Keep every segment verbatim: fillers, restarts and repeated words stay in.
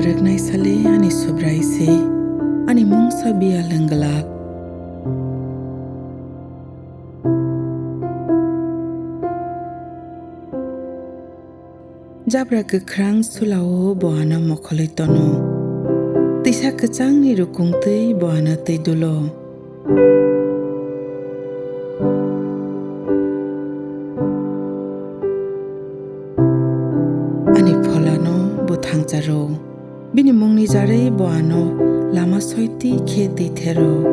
Rwknai sale ani Subrai se, ani mungsa biyal wng glak. Jabra kwkhrang sulao bo ano mokholwi tono, twisa kwchangni rukung twi bo ano twi dulo. Ani pholano bo thangcha rw, bini mungni jarwi bo ano lama soiti khe twi thero.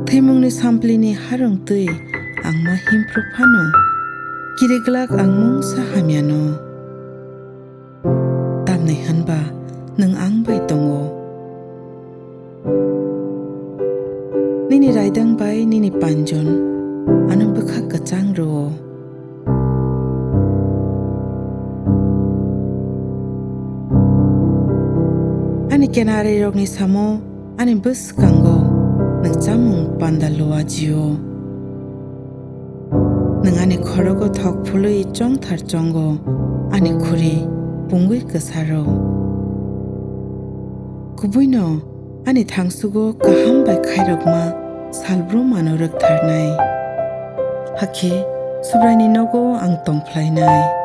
Thwimungni samplini harwng twi ang ma himphru phano, kiriglak ang mungsa hamyano. Tamni hwnba nwng ang bai tongo. Nini raidang bai nini panjon ano bwkha kwchang rwo. Ani kenarirokni samo ani bwskango nwng chamung panda lua jio. Nwng ani khorogo thok phului chongthar chongo, ani khuri pungwi kwsaro. Kubuino ani thangsugo kaham bai khairokma salbrum ano rwktharnai. Hakhe Subraini nogo ang tongphlainai.